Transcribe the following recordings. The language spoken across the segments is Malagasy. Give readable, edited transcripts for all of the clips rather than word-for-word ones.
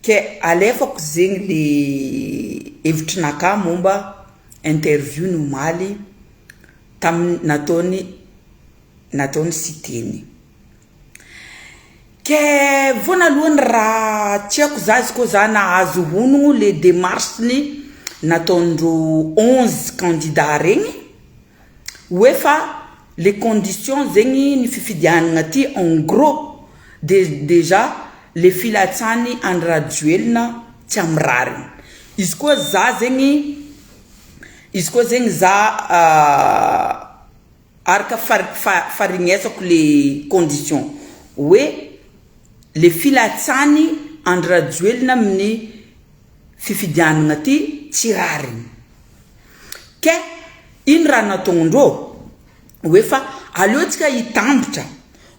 Ke alefako zegny le hevitrinakahy momba interview ny omaly tamin'ny nataony nataony Siteny. Ke voanalohany raha tiako za izy koa za nahazo honogno le demarche-ny nataondreo 11 candidats regny hoe fa le condition zegny ny fifidianagna ty en gros de dejà le filatsany Andry Rajoelina tsy amy rariny. Izy koa za zegny izy koa zegny za araka farignesako le condition hoe le filatsany Andry Rajoelina amin'ny fifidianagna ty tsy rariny. Ke ino raha nataondreo hoe fa aleontsika hitambatra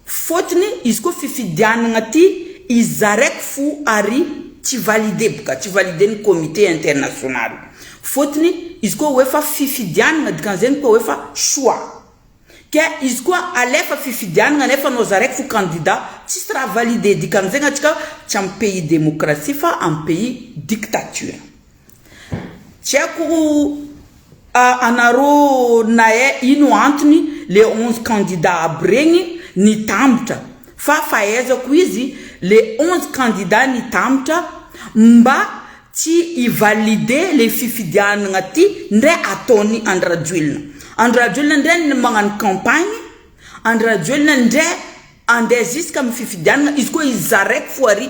fôtony izy koa fifidianagna ty izy zaraiky fo ary tsy valide boka tsy valide ny comité international fôtony izy koa hoe fa fifidianagna dikan'izegny koa hoe fa choix ke izy koa alefa fifidianagna nefa anao zaraiky fo candidat tsisy raha valide dikan'izegny antsika tsy amy pays démocratie fa amy pays dictature. Tsy haiko anareo nahay ino antony le 11 candidats aby regny nitambatra fa fahaizako izy le 11 candidats nitambatra mba tsy hi-valider le fifidianana ty ndray ataony Andry Rajoelina. Andry Rajoelina ndray magnano campagne, Andry Rajoelina ndray andeha jusque amin'ny fifidianana, izy koa izy zaraiky fo ary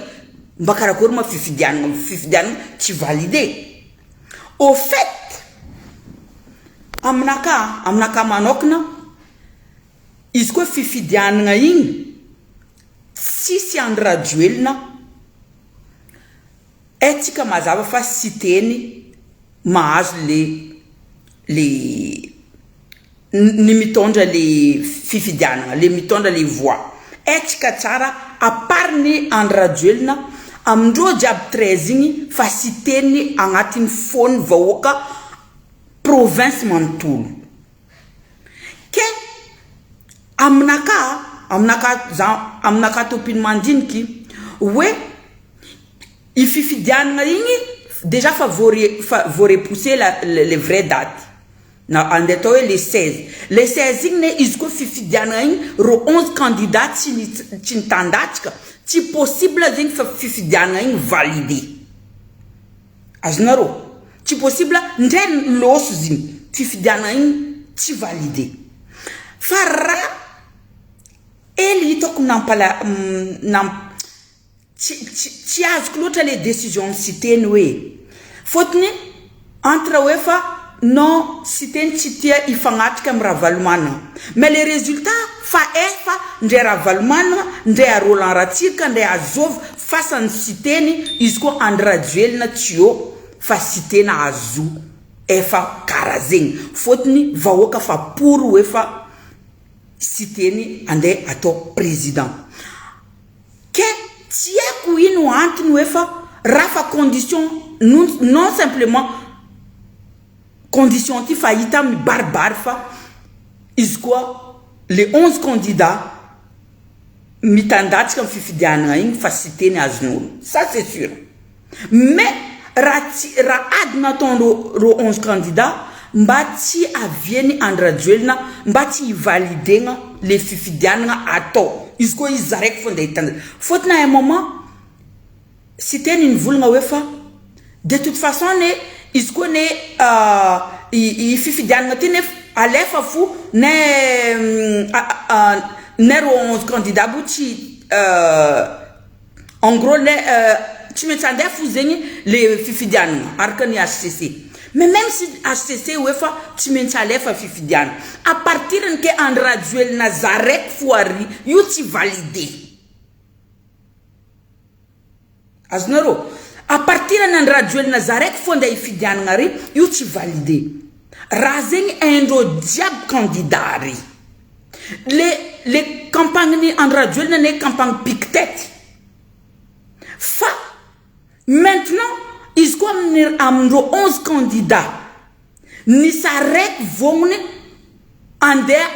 mba karakory ma fifidianana, fifidianana tsy validé. Au fait, aminakahy, aminakahy manokana, izy koa fifidianana igny tsisy Andry Rajoelina, haintsika mazava fa Siteny mahazo le le ny mitondra le fifidianana, le mitondra le voix. Haintsika tsara à part ny Andry Rajoelina, amindreo jiaby 13 igny fa Siteny agnatin'ny fôn'ny vahoaka province manontolo. Ke aminakahy, aminakahy za aminakahy tompiny mandiniky hoe i fifidianana igny déjà fa voare fa voarepousser la le vraie date. Na andeha atao hoe le 16. Le 16 igny ne izy koa fifidianana igny reo 11 candidats tsy ni tsy nitandatsika, tsy possible zegny fa fifidianana igny validé. Azonareo? Tsy possible ndray lôso zegny fifidianana igny tsy validé. Fa raha hely hitako nampala namp Tsy tsy tsy azoko loatra le décision ny Siteny hoe fôtony entre hoe fa non Siteny tsy tia hifagnatrika am Ravalomanana mais le résultat fa efa ndray Ravalomanana ndray a Roland Ratsiraka ndray Azovy fasan'ny Siteny izy koa Andry Rajoelina tsy eo fa Siteny azo efa kara zegny fôtony vahoaka fa pour hoe fa Siteny andeha atao président. Ke tsy haiko ino antony hoe fa raha fa condition non non simplement condition ty fa hita mibaribary fa izy koa le 11 candidats mitandatsika amin'ny fifidianana igny fa sy teny azon'olo, ça c'est sûr. Mais raha tsy raha ady nataondreo reo 11 candidats mba tsy aviany Andry Rajoelina mba tsy hivalidegna le fifidianana atao izy koa izy zaraiky fô ndeha hitandrina fôtony à un moment Siteny nivolagna hoe fa de toute façon ne izy koa ne i fifidianana ty nefa alefa fo ne ne reo 11 candidats aby io tsy En gros le tsy maintsy andeha fo zegny le fifidianana araka ny HCC. Mais même si HCC hoe fa tsy maintsy alefa fifidianana. À partir ny ke Andry Rajoelina zaraiky fo ary io tsy validé. Azonareo? À partir ny Andry Rajoelina zaraiky fo andeha hifidianana ary io tsy validé. Raha zegny haindreo jiaby candidat ary. Le le campagne ny Andry Rajoelina anie campagne pique tête fa maintenant izy koa amin'ny amindreo 11 candidats nisy araiky vognony andeha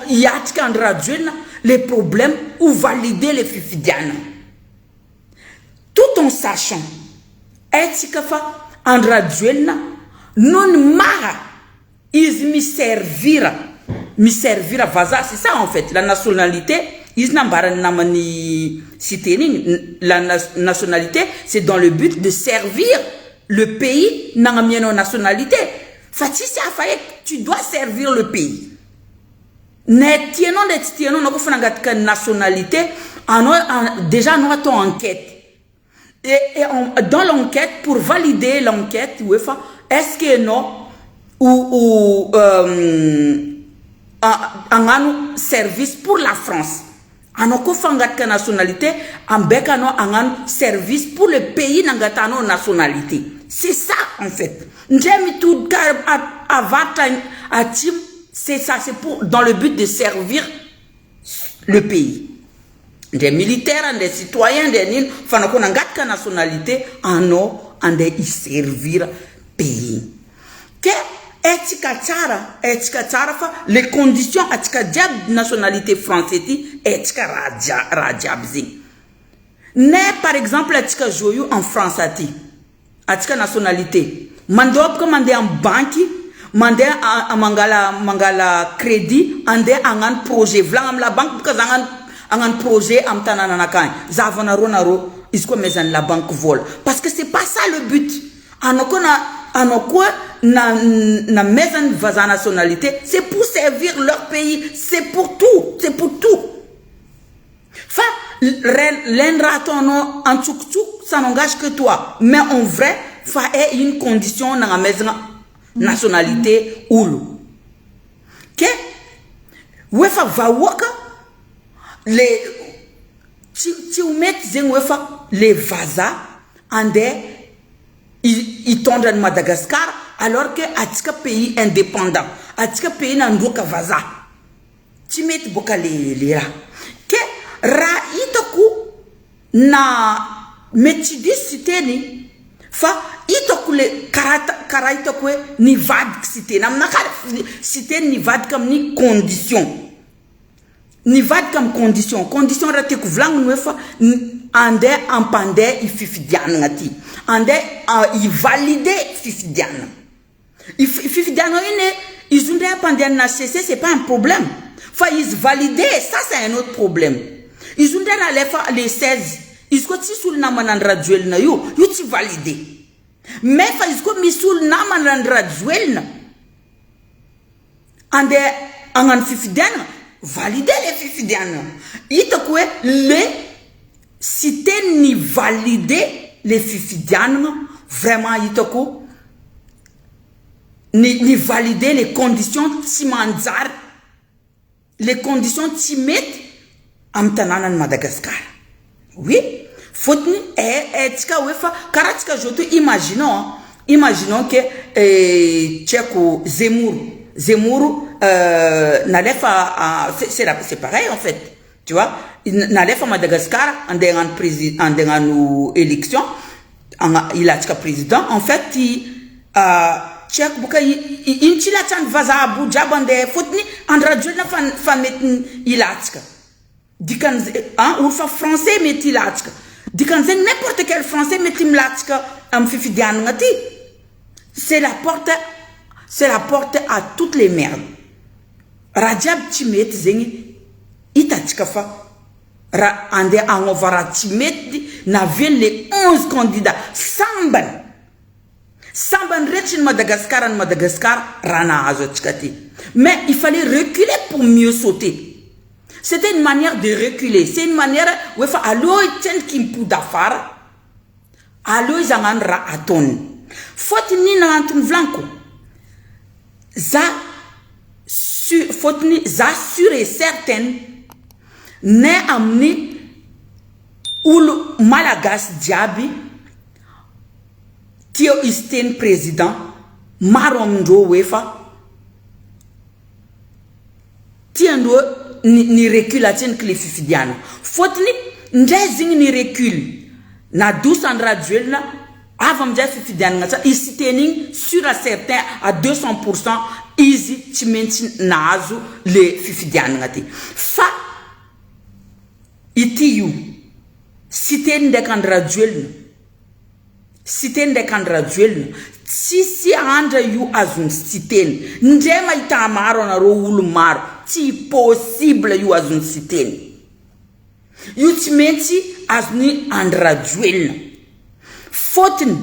hiatrika Andry Rajoelina, le problème ho valider le fifidianana tout en sachant. Haintsika fa Andry Rajoelina noho ny maha izy mi-servir, mi-servir vazaha, c'est ça en fait la nationalité, izy nambaran'ny namany Siteny igny, la nationalité c'est dans le but de servir le pays nagnamianao nationalité fa tsisy hafa eky, tu dois servir le pays. Na tianao na tsy tianao, anao koa fa nangataka nationalité, anao déjà anao atao enquête. Et dans l'enquête, pour valider l'enquête, hoe fa est-ce que anao ou hagnano service pour la France. Anao koa fa angataka nationalité, ambeka anao hagnano service pour le pays nangatahanao nationalité. C'est ça en fait. Ndray mitodika avaratra atsimo, c'est ça, c'est pour dans le but de servir le pays. Ndray militaire, ndray citoyen, ndray nino, fa anao koa nangataka nationalité, anao andeha hiservir pays. Ke haintsika tsara, haintsika tsara fa les conditions atsika jiaby nationalité français ty, haintsika raha jia raha jiaby zegny. Ne par exemple atsika zo io en France aty, atsika nationalité, mandeha boka mandeha amy banky, mandeha mangala crédit, andeha hagnano projet, volagna amy la banque boka za hagnano projet amy tanànanakany, zahavanareo nareo izy koa amezan'ny la banque vola, parce que c'est pas ça le but. Anao koa na anao koa na namezan'ny vazaha nationalité, c'est pour servir leur pays, c'est pour tout, c'est pour tout. Fa leny raha ataonao antsokotsoko, ça n'engage que toi, mais en vrai fa hay ino condition nagnamezagna nationalité olo. Ke hoe fa vahoaka le tsy ho mety zegny hoe fa le vazaha andeha hitondra ny Madagascar alors que atsika pays indépendant, atsika pays nandroaka vazaha. Tsy mety boka le raha. Ke raha hitako na mety tsy diso Siteny fa hitako le karaha hitako hoe nivadiky Siteny aminakahy, Siteny nivadika amin'ny condition, nivadika amy condition. Raha tiako volagniny hoe fa andeha ampandeha i fifidianana ty, andeha hivalide fifidianana, fifidianana iny izy io ndray ampandehanana HCC, c'est pas un problème, fa izy valide, ça c'est un autre problème. Izy io ndray raha alefa le 16, izy koa tsisy olo namana Andry Rajoelina, io tsy valide, mais fa izy koa misy olo namana Andry Rajoelina andeha hagnano fifidianana, valide le fifidianana. Hitako hoe le Siteny ny valide le fifidianana, vraiment hitako ny valide les conditions tsy manjary, les conditions tsy mety amy tanànany Madagasikara. Oui, fôtony haitsika hoe fa karaha tsika zao to, imaginons que tsy haiko, Zemmour nalefa, c'est pareil en fait, tu vois, nalefa Madagascar andeha hagnano président, andeha hagnano élection, ilatsaka président en fait. Tsy haiko boka ino tsy ilatsahany vazaha aby jiaby andeha, fôtony Andry Rajoelina fa mety ilatsaka, dikan'zay olo fa français mety ilatsaka, dikan'zay n'importe quel français mety milatsaka amy fifidianana ty. C'est la porte à toutes les merdes, raha jiaby tsy mety zegny hitatsika fa raha andeha agnova raha tsy mety. Naviany le 11 candidats sambany sambany rehetra ny Madagasikara, ny Madagasikara raha nahazo atsika ty, mais il fallait reculer pour mieux sauter. C'était une manière de reculer, c'est une manière hoe fa aloha tsendriky mipody afara, aloha izy hagnano raha ataony. Fôtony ino antony volaniko za fôtony za sûr et certaine ne amin'ny olo malagasy jiaby tia izy teny président, maro amindreo hoe fa tiandreo ny recul atsendriky le fifidianana. Fôtony ndray zegny ny recul nadosa Andry Rajoelina avy amizay fifidianana tsara izy teny igny, sûr à certain à 200 % izy tsy maintsy nahazo le fifidianana ty. Fa ity io sy teny ndraiky Andry Rajoelina. Siteny ndraiky Andry Rajoelina tsisy andra io azony Siteny ndre mahita maro anareo olo maro tsy possible io azony Siteny io tsy mentsy azony Andry Rajoelina fotony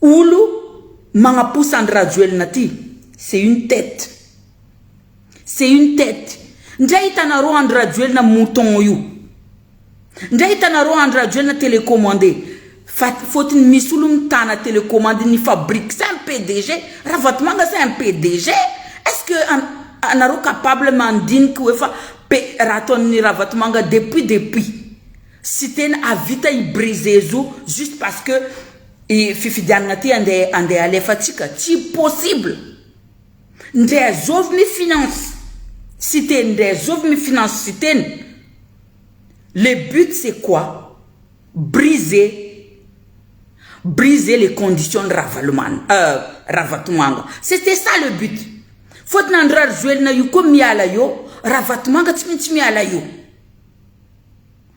olo magnaposa Andry Rajoelina ty c'est une tete C'est une tete. Ndray hitanareo Andry Rajoelina mouton io. Ndray hitanareo Andry Rajoelina télécommandé. Fa fotony misy olo mitana télécommande ny fabrique c'est un PDG. Ravatomanga c'est un PDG. Est-ce que anareo capable mandiniky hoe fa raha ataon'ny Ravatomanga depuis depuis sy tena avita i briser zo juste parce que i fifidianana ty andeha andeha alefatsika tsy possible. Ndre azovy mi finance siteny ndre azovy mi finance siteny le but c'est quoi briser briser les conditions ny Ravaloman euh, Ravatomanga c'était ça le but fôtony Andry Rajoelina io koa miala eo Ravatomanga tsy maintsy miala eo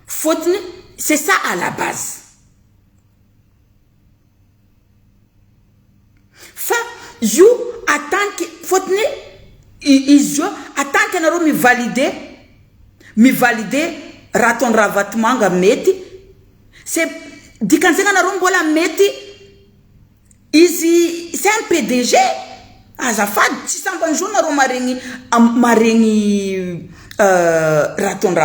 fôtony c'est ça à la base. Fa io atanky fôtony izy io atanky anareo mi valider mi valider raha ataony Ravatomanga mety c'est dikan'izegny anareo mbola mety izy c'est un PDG azafady tsy sambany zo nareo maregny maregny raha ataony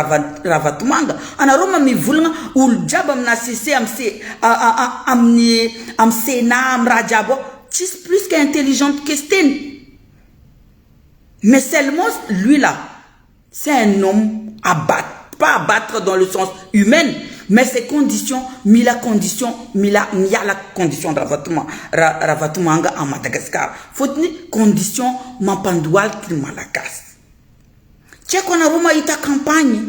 Ravatomanga anareo ma mivolagna olo jiaby amina HCC am C amin'ny am Sénat am raha jiaby ao tsisy plus que intelligente que Siteny mais seulement lui là c'est un homme à battre pas à battre dans le sens humaine mais ses conditions mila condition mila miala condition Ravatoma Ravatomanga à Madagascar fôtony condition mampandoaliky ny Malagasy. Tsy haiko anareo mahita campagne,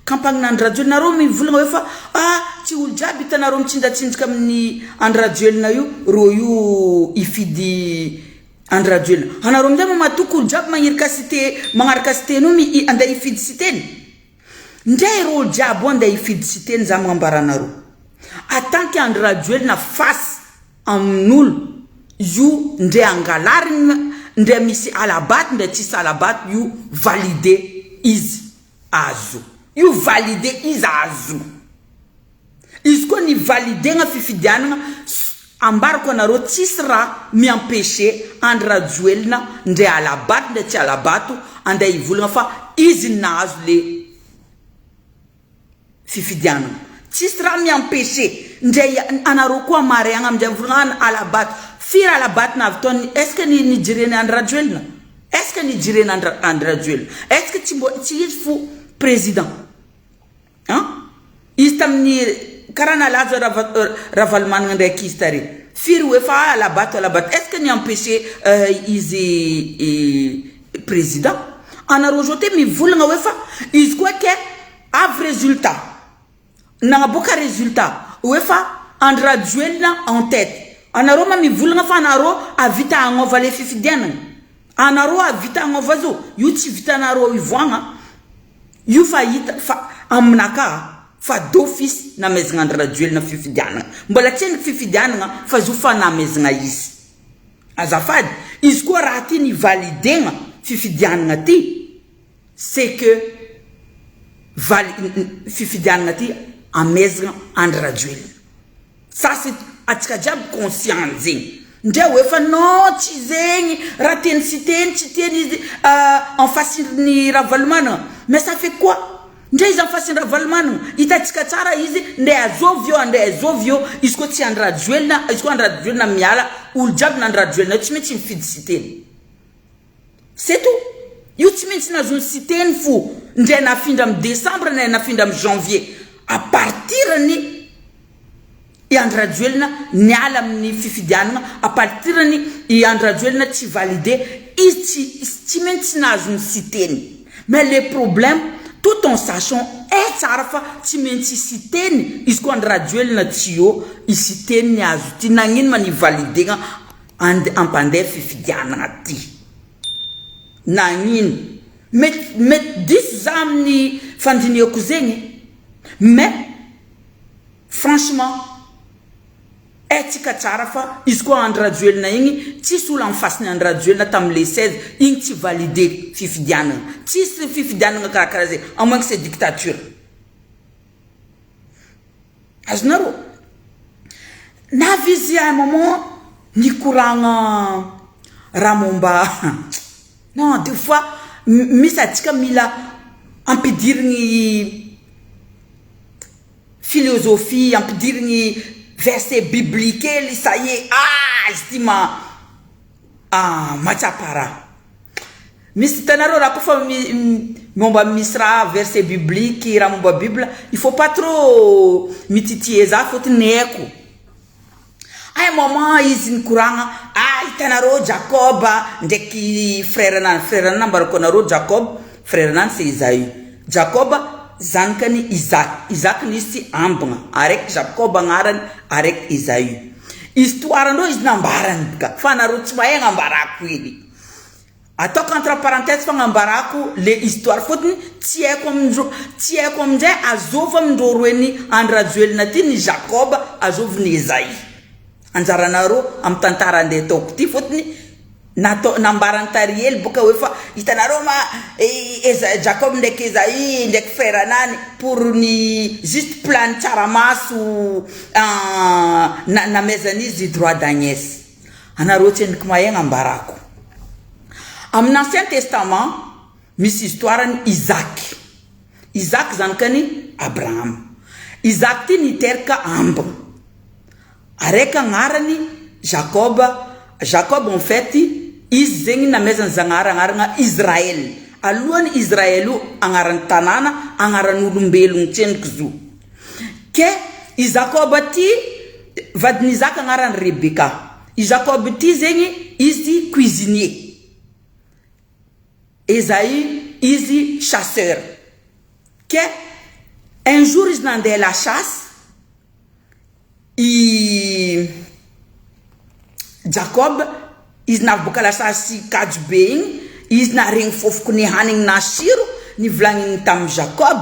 campagne n'Andry Rajoelina, nareo mivolagna hoe fa ah tsy olo jiaby hitanareo mitsinjatsinjaka amin'ny Andry Rajoelina io, reo io hifidy Andry Rajoelina. Anareo amizay moa matoky olo jiaby magniraka cité, magnaraka cité an'io mi andeha hifidy cité-ny? Ndray reo olo jiaby io andeha hifidy cité-ny za magnambara anareo. En tant que Andry Rajoelina face amin'olo io ndre angalarina ndre misy alabato ndre tsisy alabato io valide izy azo io valide izy azo izy koa ny validegna fifidianagna ambarako anareo tsisy raha mi empecher Andry Rajoelina ndre alabato ndre tsy alabato andeha hivolagna fa izy nahazo le fifidianana tsisy raha mi empecher ndray anareo koa maregna amizay mivolagna alabato firy alabato nahavitaony est ce que ny nijireny Andry Rajoelina est ce que nijireny Andry Andry Rajoelina est ce que tsy mbo tsy izy fo président an izy tamin'ny karaha nalaza Rava Ravalomanana ndraiky izy tary firy hoe fa alabato alabato est ce que ni empecher izy président anareo zao te mivolagna hoe fa izy koa ke avy résultat nagnaboaka résultat hoe fa Andry Rajoelina en tête anareo ma mivolagna fa anareo avita agnova le fifidianana anareo avita agnova zo io tsy vitanareo ivoagna io fa hita fa aminaka fa d'office namezagna Andry Rajoelina fifidianana mbola tsy endriky fifidianana fa zo fa namezagna izy azafady izy koa raha ty ny validegna fifidianana ty c'est que vali fifidianana ty amezagna Andry Rajoelina ça c'est atsika jiaby conscient zegny ndre hoe fa non tsy zegny raha teny sy teny tsy teny izy en face ny Ravalomanana mais ça fait quoi ndre izy en face ny Ravalomanana hitatsika tsara izy ndre azovy eo andre azovy eo izy koa tsy Andry Rajoelina izy koa Andry Rajoelina miala olo jiaby na Andry Rajoelina tsy maintsy mifidy sy teny c'est tout io tsy maintsy nazony sy teny fo ndre nafindra amy décembre ndre nafindra amy janvier à partir ny i Andry Rajoelina niala amin'ny fifidianana à partir ny i Andry Rajoelina tsy validé izy tsy tsy maintsy nahazo ny siteny mais le problème tout en sachant e tsara fa tsy maintsy siteny izy koa Andry Rajoelina tsy eo isiteny ny azo ty nagnino ma ny validegna and ampandeha fifidianana ty nagnino mety mety diso za amin'ny fandinihako zegny mais franchement. Haintsika tsara fa izy koa Andry Rajoelina igny tsisy olo en face ny Andry Rajoelina tamin'ny le 16 igny, tsy validé fifidianana, tsisy fifidianana karakaraha zay, à moins que c'est dictature. Azonareo navy izy à un moment nikoragna raha momba, non, des fois misy atsika mila ampidirigny philosophie, ampidirigny verset biblique hely, ça y est, ah, izy ty ma ah, matsapa raha misy. Hitanareo raha koa fa momba misy raha verset biblique, raha momba Bible, il faut pas trop mititier za fôtony haiko. À un moment izy nikoragna: "Ah, hitanareo Jacob ndraiky frère anany." Frère anany ambarako anareo, Jacob frère anany c'est Esaü. Jacob zanakany Isaac. Isaac nisy ambagna araiky, Jacob agnarany, araiky Esaü. Histoire andreo izy nambarany boka fa anareo tsy mahay, agnambarako hely, ataoko entre parenthèse fa agnambarako le histoire fôtony tsy haiko amindreo, tsy haiko amindray azovy amindreo roeny Andry Rajoelina ty ny Jacob, azovy ny Esaü. Anjaranareo amy tantara andeha ataoko ty fôtony natao nambarany tariely boka hoe fa hitanareo ma eza Jacob ndraiky Esaü ndraiky frère anany pour ny juste plan tsaramaso namezan'izy droit d'aînesse. Anareo tsy endriky mahay, agnambarako amin'ny Ancien Testament misy histoire ny Isaac. Isaac zanakany Abraham. Isaac ty niteraka ambagna araiky agnarany Jacob. Jacob en fait izy zegny namezany Zagnahary agnarana Israel. Alohany Israel io agnarany tanàna, agnaran'olombelogno tsendriky zo ke i Jacob ty vadiny Isaac agnarany Rebeka. I Jacob ty zegny izy cuisinier, Esaü izy chasseur. Ke un jour izy nandeha la chasse i Jacob, izy navy boka la chasse kajo be igny, izy naregny fofoko ny hanigny nasiro. Nivolagniny tamy Jacob: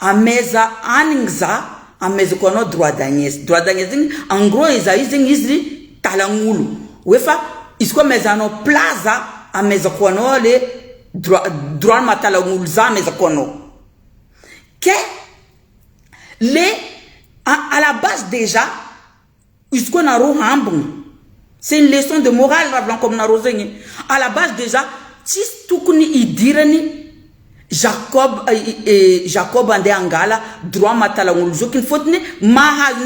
"Ameza hanigny za amezako anao droit d'aînesse." Droit d'aînesse zegny en gros Esaü zegny izy talagn'olo hoe fa izy koa amezanao plat za amezako anao le droit mahatalagn'olo za amezako anao. Ke le à la base déjà izy koa nareo hambogna, c'est une leçon de morale raha volaniko aminareo zegny. À la base déjà tsisy tokony idirany Jacob, Jacob andeha angala droit mahatalagn'olo zokiny fôtony mahazo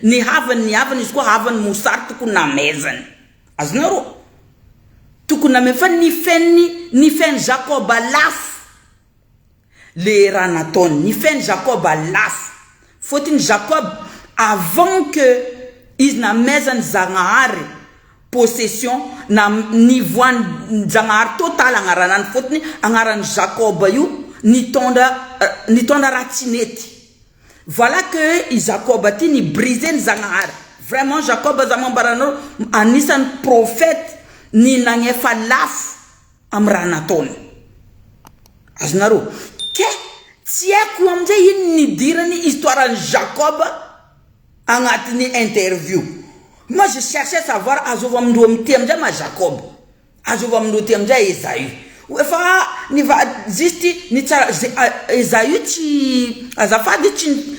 ny havany, ny havany izy koa havany mosary tokony namezany azonareo, tokony name fa ny feny Jacob lafo le raha nataony, ny feny Jacob lafo fôtony Jacob avant que izy namezany Zagnahary possession na nivoany Zagnahary total agnaranany fôtony agnarany Jacob io nitondra raha tsy nety. Voilà que i Jacob ty ny brisé ny Zagnahary. Vraiment Jacob, za mambaranareo, anisan'ny prophète ny nagnefa lafo amy raha nataony azonareo. Ke tsy haiko amizay ino nidirany histoire ny Jacob agnatin'ny interview. Moi je cherchais savoir azovy amindreo amity amizay ma Jacob, azovy amindreo ty amizay Esaü efa ny va juste ny tsara Esaü tsy azafady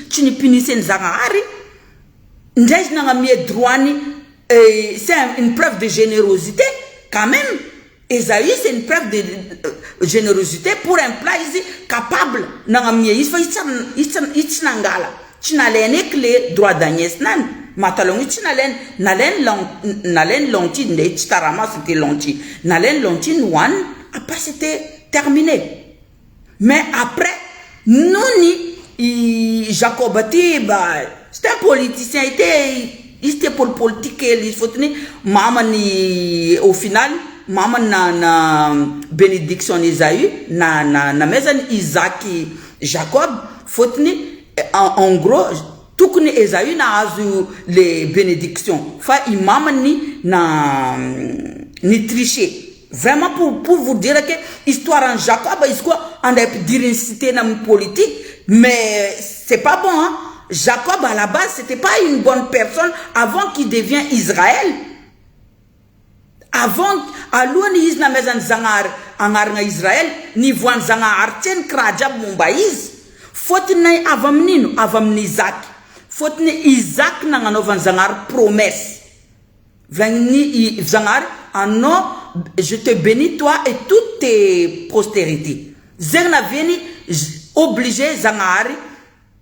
tsy nipiniseny Zagnahary ndray izy nagnamia droit-ny. C'est une preuve de générosité quand même. Esaü, c'est une preuve de générosité. Pour un plat izy capable nagnamia izy fa izy tsy nangala, tsy nalainy eky le droit d'aînesse nany mahatalogno izy tsy nalainy, nalainy lentille ndray tsy taramaso, c'était lentille, nalainy lentille nohaniny, après c'était terminé. Mais après nony i Jacob ty ba c'était un politicien ite izy te politique kely izy fôtony mamany au final mamany na bénédiction ny Esaü na namezany Isaac Jacob fôtony en gros tokony Esaü nahazo le bénédiction fa i mamany na ny tricher. Vraiment, pour vous dire que histoire en Jacob izy koa andeha ampidiriny citena amin'ny politique, mais c'est pas bon, hein. Jacob à la base c'était pas une bonne personne avant qu'il devient Israël. Avant, alohany izy namezan'i Zagnahary agnaragna Israël, nivoahan'i Zagnahary tsendriky raha jiaby momba izy. Fôtony avy amin'ino? Avy amin'i Isaac. Fôtony Isaac nagnanaovan'i Zagnahary promesse. Volagnin'i Zagnahary, anao, je te bénis toi et toutes tes postérités. Zegny naviany obligé Zagnahary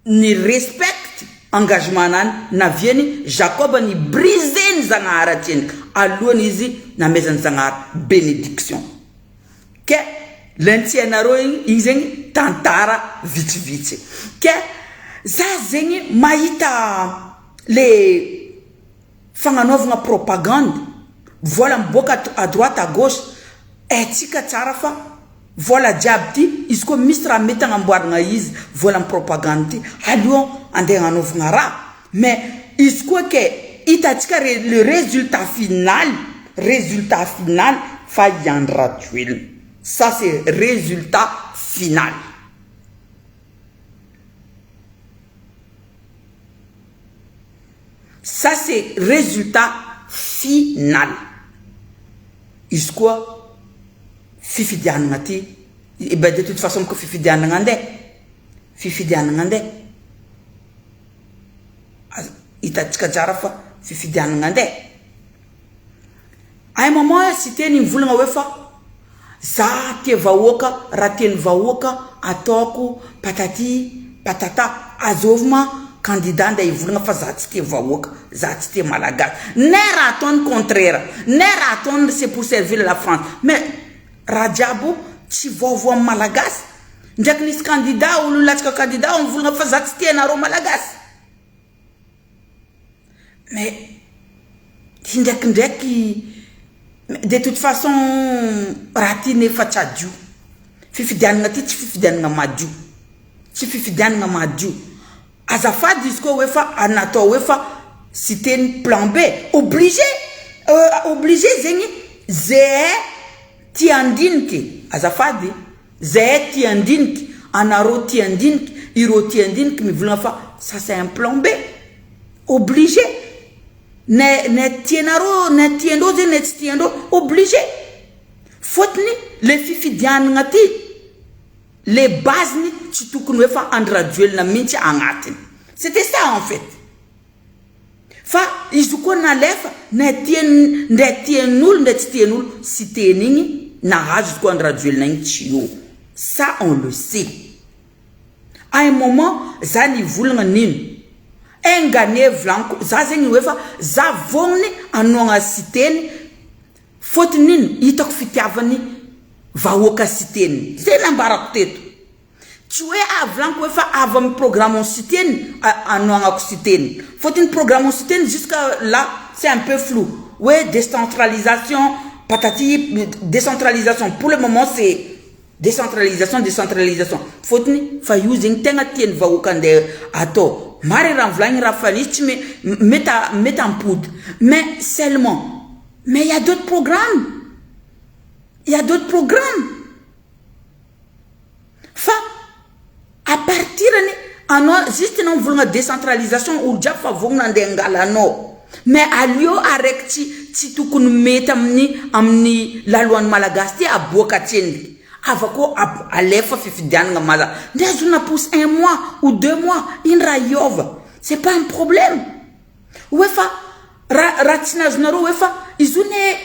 Ny respect engagement nany naviany Jacob ny brise ny Zagnahary atsendriky alohany izy namezany Zagnahary benediction ke le tsy hainareo igny igny zegny tantara vitsivitsy ke za zegny mahita le fagnanaovagna propagande vola miboaka à droite à gauche haintsika tsara fa vola jiaby ty izy koa misy raha mety agnamboaragna izy vola am propagande ty aleo andeha agnanaovagna raha mais izy koa ke hitantsika le resultat final resultat final fa i Andry Rajoelina ça c'est resultat final. Ça c'est resultat final izy koa fifidianagna ty eh ben de toute façon ko fifidianagna andeha fifidianagna andeha hitantsika tsara fa fifidianagna andeha. À un moment Siteny nivolagna hoe fa za tia vahoaka raha tian'ny vahoaka ataoko patati patata azovy ma candidat ndeha hivolagna fa za tsy tia vahoaka za tsy tia malagasy ne raha ataony contraire ne raha ataony c'est pour servir la France mais raha jiaby tsy vaovao amin'ny malagasy ndraiky nisy candidat olo nilatsaka candidat nivolagna fa za tsy tia anareo malagasy. Mais indraikindraiky de toute façon raha ty nefa tsy hadio, fifidianana ty tsy fifidianana madio, tsy fifidianana madio, azafady izy koa hoe fa natao hoe fa citer-ny plan B, obligé obligé zegny zehay tia handiniky azafady Zahay tia handiniky, anareo tia handiniky, ireo tia handiniky mivolagna fa ça c'est un plan B. Obligé. Na na tianareo na tiandreo zegny na tsy tiandreo, obligé. Fôtony le fifidianagna ty, le base-ny tsy tokony hoe fa Andry Rajoelina mintsy agnatiny. C'était ça en fait. Fa izy koa nalefa na tian ndray tian'olo ndray tsy tian'olo Siteny igny nahazo izy koa Andry Rajoelina igny tsy eo ça on le sait à un moment za nivolagna nino enganie volaniko za zegny hoe fa za vognony anoagna Siteny fôtony nino hitako fitiavany vahoaka Siteny zay nambarako teto Tsy hoe avy laniko hoe fa avy amin'ny programme en Siteny anoagnako Siteny. Fôtony programme en Siteny jusqu'à là c'est un peu flou. Hoe décentralisation patati décentralisation pour le moment c'est décentralisation décentralisation. Fôtony fa io zegny tegna tian'ny vahoaka andeha atao. Marigny raha volagniny raha fa nisy tsy mety mety ampody mais seulement mais il y a d'autres programmes. Il y a d'autres programmes. Fa à partir ny anao juste anao mivolagna décentralisation olo jiaby fa vognona andeha angala anao mais aleo araiky tsy tsy tokony mety amin'ny amin'ny la loi ny malagasy ty aboaka atsendriky avakô alefa fifidianagna maza ndre azona pousse un mois ou deux mois ino raha hiova c'est pas un problème hoe fa raha raha tsy nazonareo hoe fa izy io ne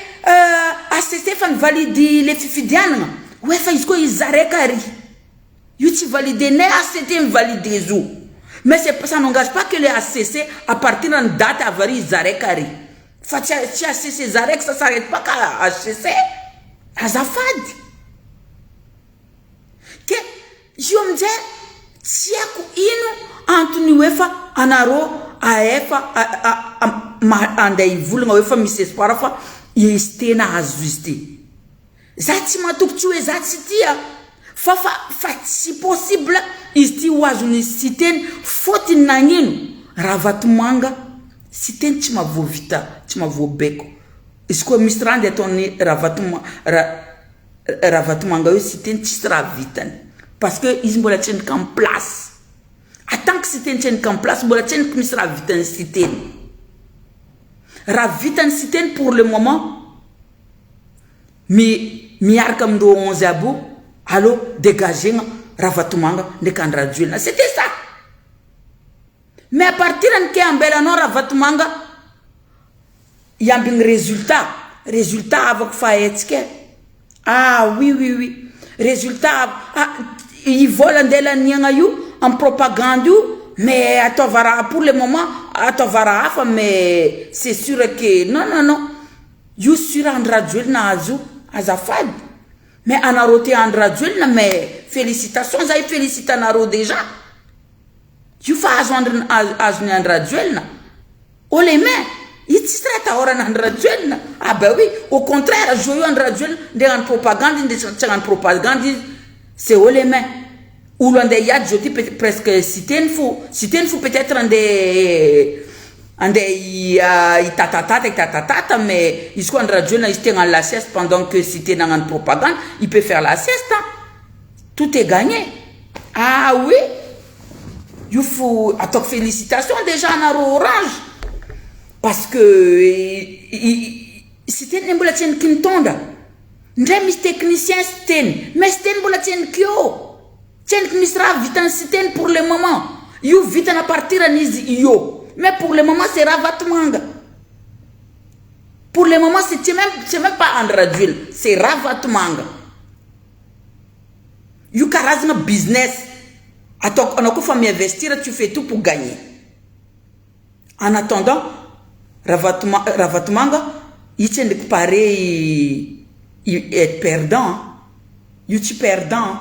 HCC efa ni-valide le fifidianagna hoe fa izy koa izy zareka ary io tsy valide ne HCT mi-valide izy io mais c'est ça n'engage pas que le HCC à partir ny date avy ary izy zareka ary fa tsy tsy HCC zareka ça s'arrête pas ka HCC azafady Ke io aminjay tsy haiko ino antony hoe fa anareo aefa andeha hivolagna hoe fa misy espoir fa izy tena azo izy ty. Za tsy matoky tsy hoe za tsy tia fa fa fa tsy possible izy ty ho azon'i Siteny fôtony nagnino Ravatomanga Siteny tsy mahavoavita tsy mahavoabeko izy koa misy raha ndeha ataon'i Ravatomanga Ravatomanga io Siteny tsisy raha vitany parce que izy mbola tsy endrika en place. Tant que Siteny tsy endrika en place, mbola tsy endriky misy raha vitan'ny Siteny. Raha vitan'ny Siteny pour le moment, mi miaraka amindreo 11 aby io, allo dégagena Ravatomanga ndraiky Andry Rajoelina. C'était ça. Mais à partir ny ke ambelanao Ravatomanga hiambigny résultat, résultat avako fa haintsika e. Ah oui, résultat ah, i vola andeha laniagna io amy propagande io, mais ataova raha pour le moment, ataova raha hafa, mais c'est sûr que non, non, non, io sûr Andry Rajoelina azo io, azafady. Mais anareo te Andry Rajoelina, mais félicitations, zahay félicite anareo déjà. Io fa azo Andry, azony Andry Rajoelina haut les mains. Io tsisy raha atahorana Andry Rajoelina. Ah ben oui, au contraire, zo io Andry Rajoelina nde hagnano propagande izy, nde tsy hagnano propagande izy, c'est haut les mains. Olo andeha hiady zao ty presque Siteny fo, Siteny fo peut-être andeha hitatatata hitatatata, mais izy koa Andry Rajoelina izy te hagnano la sieste pendant que Siteny hagnano propagande, il peut faire la sieste, hein. Tout est gagné. Ah oui, io fo ataoko félicitation déjà anareo Orange, parce que Siteny mbola tsy endriky nitondra ndray misy technicien Siteny, mais Siteny mbola tsy endriky eo, tsy endriky misy raha vitany Siteny pour le moment. Io vitana partir an'izy io, mais pour le moment c'est Ravatomanga. Pour le moment c'est même pas Andry Rajoelina, c'est Ravatomanga. Io karazagna business ataoko anao koa fa miinvestir, tu fais tout pour gagner. En attendant Ravatomanga io tsy endriky pare être perdant, io tsy perdant.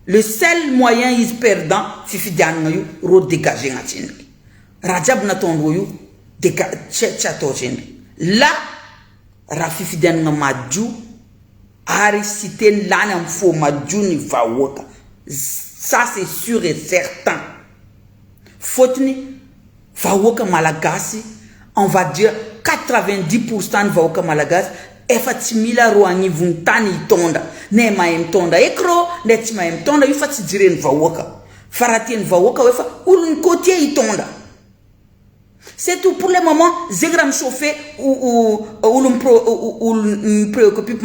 Le seul moyen izy perdant, fifidianana io ro dégagena tsendriky raha jiaby nataondreo io déga tsy atao tsendriky la raha fifidianana madio ary sy teny lany amy fo madio ny vahoaka. Ça, c'est sûr et certain. Fôtony vahoaka malagasy, on va dire 90 % ny vahoaka malagasy efa tsy mila ro agnivony tany hitondra, ne mahay mitondra eky rô, ne tsy mahay mitondra io, fa tsy jireny vahoaka, fa raha tiany vahoaka hoe fa olony côtier hitondra, c'est tout. Pour le moment zegny raha michauffe olo olo mipréoccupe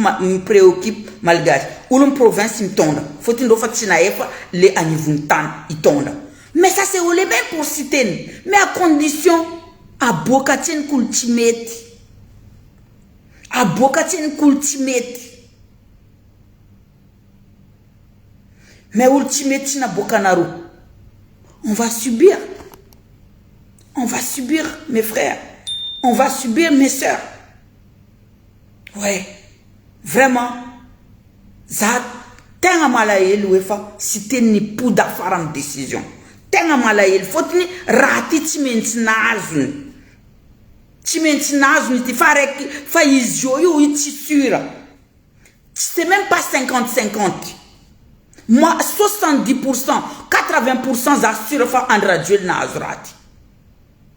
malgasy, olo province mitondra, fôtony reo fa tsy nahefa le agnivony tany hitondra. Mais ça, c'est le même pour Siteny, mais à condition aboaka tseny kolo tsy mety, aboaka tseny kolo tsy mety. Mais olo tsy mety tsy naboaka anareo, on va subir, on va subir, mes frères, on va subir, mes sœurs. Ouais, vraiment, za tegna malahelo hoe fa sy teny nipoda afara amy décision. Tegna malahelo fôtony raha ty tsy maintsy nazony, tsy maintsy nazony ty, fa raiky fa izy io io tsy sûr, c'est même pas 50-50. Moi, 70 %, 80 %, za sûr fa Andry Rajoelina nahazo raha ty.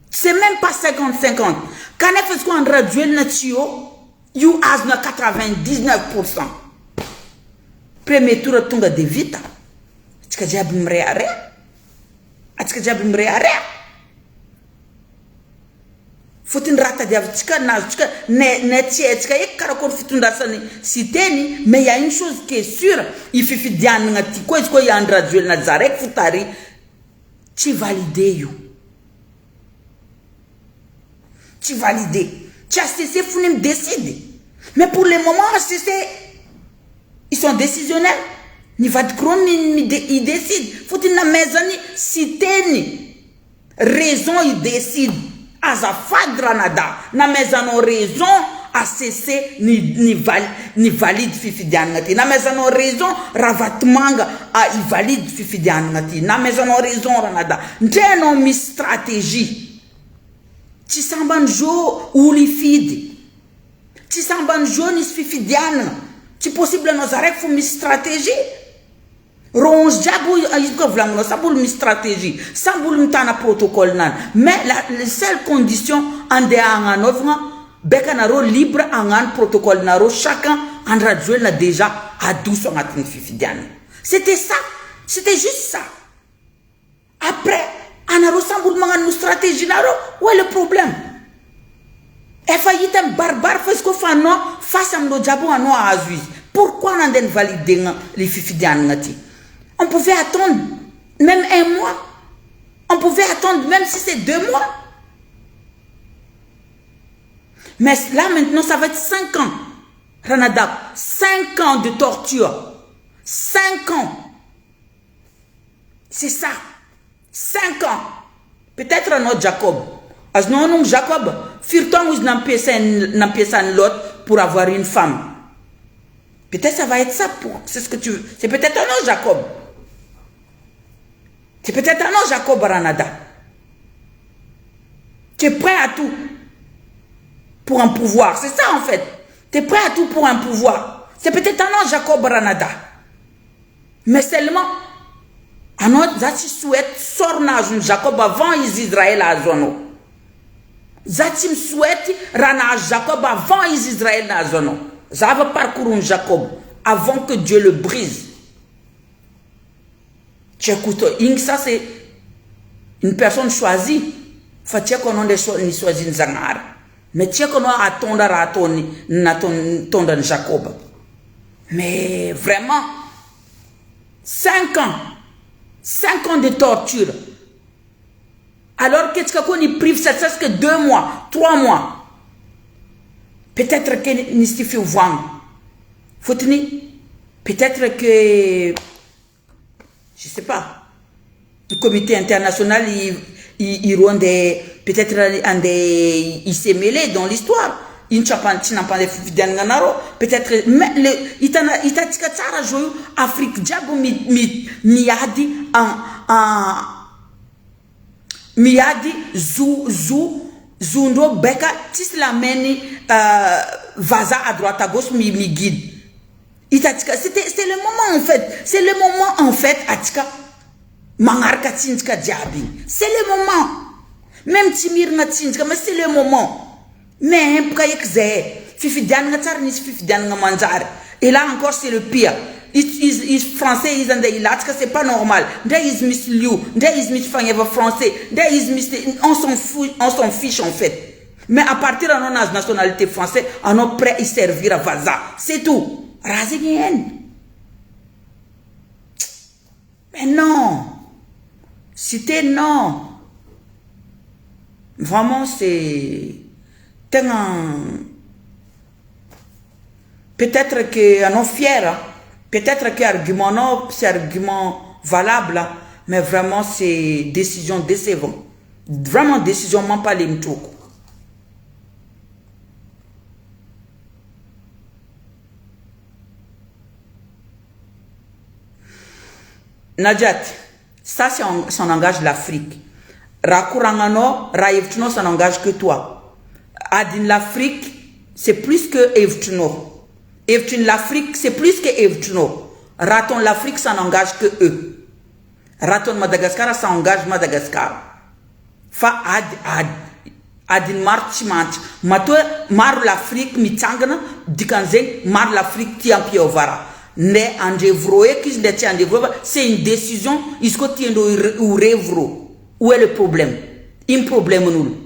C'est même pas 50-50. Kanefa izy koa Andry Rajoelina tsy eo io, azona 99 %. Premier tour tonga de vita, atsika jiaby mirehareha, atsika jiaby mirehareha, fôtony raha tadiavintsika nazotsika ne tsy haitsika eky karakory fitondrasany sy teny. Mais y a une chose qui est sûre, i fifidianana ty koa izy koa i Andry Rajoelina za raiky fo tary, tsy validé io, tsy validé. Tsy HCC fony midécide, mais pour le moment HCC, ils sont décisionnaires, ny vadiko reo idécide, fotony namezany sy teny raison idécide. Azafady ranada, namezanao raison HCC ny val ny valide fifidianana ty, namezanao raison Ravatomanga i valide fifidianana ty, namezanao raison ranada. Ndre anao misy stratégie, tsy sambany zo olo ifidy, tsy sambany zo nisy fifidianana, tsy possible anao za raiky fo misy stratégie. Ro 11 jiaby izy koa volagninao, samby olo misy stratégie, samby olo mitana protocole nany, mais la seule condition andeha agnanaovagna beka anareo libre agnano protocole nareo chacun. Andry Rajoelina déjà adoso agnatin'ny fifidianana. C'était ça, c'était juste ça. Après stratégie nareo, où est le problème? Efa hita mibaribary fa izy koa fa anao face amin'ireo jiaby io anao ahazo izy. Pourquoi nandeha nivalidegna le fifidianagna ty? On pouvait attendre même un mois, on pouvait attendre même si c'est 2 mois. Mais là maintenant ça va être 5 ans. Ranadako, 5 ans de torture. 5 ans. C'est ça. 5 ans. Peut-être anao Jacob. Azonao anao Jacob, firy taogno izy nampiasainy Lot pour avoir une femme. Peut-être ça va être ça pour, c'est ce que tu veux. C'est peut-être anao Jacob. C'est peut-être anao Jacob Ranada. Tu es prêt à tout pour un pouvoir. C'est ça en fait. Tu es prêt à tout pour un pouvoir. C'est peut-être anao Jacob Ranada. Mais seulement anao za tsy souhaite sort nahazo Jacob avant izy Israël ahazo anao. Za tsy misouhaite raha nahazo Jacob avant izy Israël nahazo anao. Za va parcourir Jacob avant que Dieu le brise. Tu écoutes, ing ça c'est une personne choisie. Fa tsy haiko anao ndray ny choisi ny Zagnahary. Mais tsy haiko anao atondra raha ataony nataony tondrany Jacob. Mais vraiment 5 ans, 5 ans de torture. Alors que tsika koa ny prive ça presque 2 mois, 3 mois. Peut-être que nisy ty fiovoagna. Fotony peut-être que je sais pas. Le comité international il rondait peut-être andeha il s'est mêlé dans l'histoire. Ino tsy tsy nampandeha fifidianana anareo. Peut-être mais le hitana hitantsika tsara zao io Afrique jiaby miady en, en miady zo, zo, zondreo beka tsisy lameny vazaha à droite à gauche miguide. Hitantsika c'était, c'est le moment en fait, c'est le moment en fait atsika magnaraka tsinjaka jiaby. C'est le moment. Même tsy mirina tsinjaka mais c'est le moment. Mais empaka eky zay. Fifidianana tsara nisy fifidianana manjary. Et là encore c'est le pire. Izy français izy andeha hilatsaka, c'est pas normal. Ndray izy misy lio, ndray izy misy fagneva français, ndray izy misy, on s'en fout, on s'en fiche en fait. Mais à partir anao nahazo nationalité français, anao prêt hi servir vazaha. C'est tout. Raha zegny hainy. Mais non. Cité non. Vraiment c'est tegna peut-être que anao fier, peut-être que argument anao c'est argument valable, mais vraiment c'est décision décevant. Vraiment décision mampalemy troko. Najat, ça c'est son engage l'Afrique. Raha koragnanao, raha hevitrinao, ça n'engage que toi. Adin l'Afrique, c'est plus que hevitrinao. Hevitrin l'Afrique, c'est plus que hevitrinao. Raha ataon l'Afrique, ça n'engage que eux. Raha ataon Madagascar, ça engage Madagascar. Fa ady, ady, adiny maro tsy mantsy. Matoa maro l'Afrique mitsangana, dikan'izegny maro l'Afrique tia ampiova raha. Ndre andrevro eky izy, ndre tsy andrevro, fa c'est une décision, izy koa tiandreo ho revro. Où est le problème? Ino problème n'olo?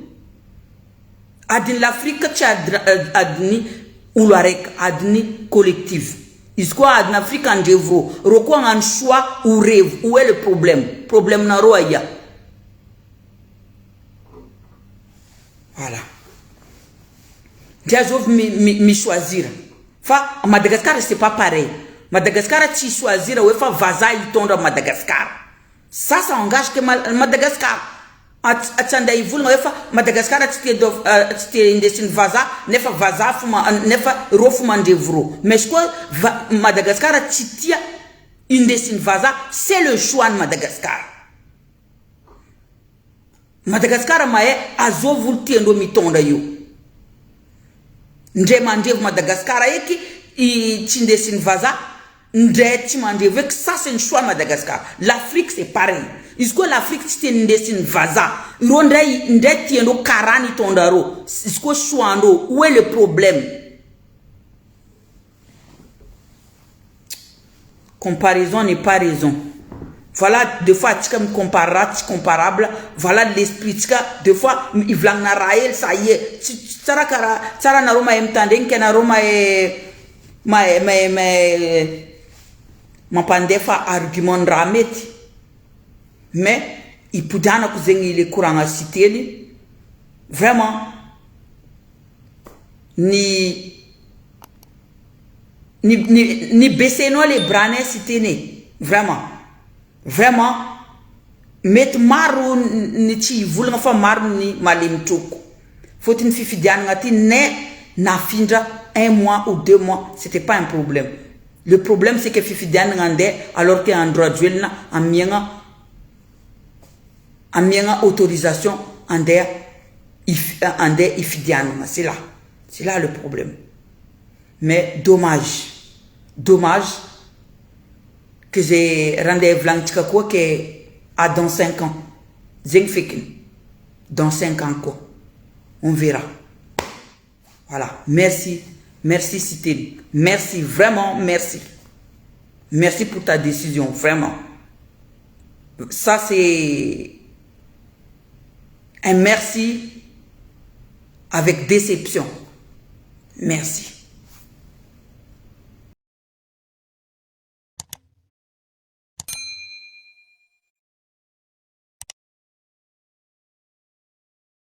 Adiny l'Afrique tsy adiny olo araiky, adiny collectif. Izy koa adiny Afrique andrevro, reo koa hagnano choix ho revo. Où est le problème? Problème nareo aia? Voilà. Ndre azovy mi choisir. Fa Madagascar c'est pas pareil. Madagascar tsy choisir hoe fa vazaha hitondra Madagascar. Ça, ça engage que Madagascar. Tsy andeha hivolagna hoe fa Madagascar tsy tia tsy tia indesin'ny vazaha, nefa vazaha fo nefa reo fo mandrevo reo. Mais koa Madagascar tsy tia indesin'ny vazaha, c'est le choix ny Madagascar. Madagascar mahay azovy olo tiandreo mitondra io. Ndre mandrevo Madagascar eky i tsy indesin'ny vazaha, ndre tsy mandrevo eky, ça c'est le choix Madagascar. L'Afrique c'est pareil. Izy koa l'Afrique tsy tia indesin'ny vazaha, reo ndray tiandreo karany hitondra reo. Izy koa choix ndreo, où est le problème? Comparaison n'est pas raison. Voilà, deux fois atsika micompare raha tsy comparable. Voilà l'esprit tsika, deux fois ivolagnina raha hely, ça y est, tsy tsara karaha tsara. Anareo mahay mitandregny ke anareo mahay mampandefa argument ny raha mety, mais ipodianako zegny le koragna Siteny. Vraiment ny baissenao le bras-nay Siteny e. Vraiment, vraiment mety maro ny tsy hivolagna fa maro ny malemy troko fôtony fifidianana ty ne nafindra un mois ou 2 mois, c'était pas un problème. Le problème, c'est que fifidianana andeha alors que Andry Rajoelina amiagna autorisation andeha ifidianana. C'est là le problème. Mais dommage, dommage que zay raha andeha volagnitsika koa ke à dans 5 ans zegny fekiny, dans 5 ans koa on verra. Voilà, merci, merci Siteny, merci, vraiment merci, merci pour ta décision. Vraiment, ça c'est un merci avec déception. Merci.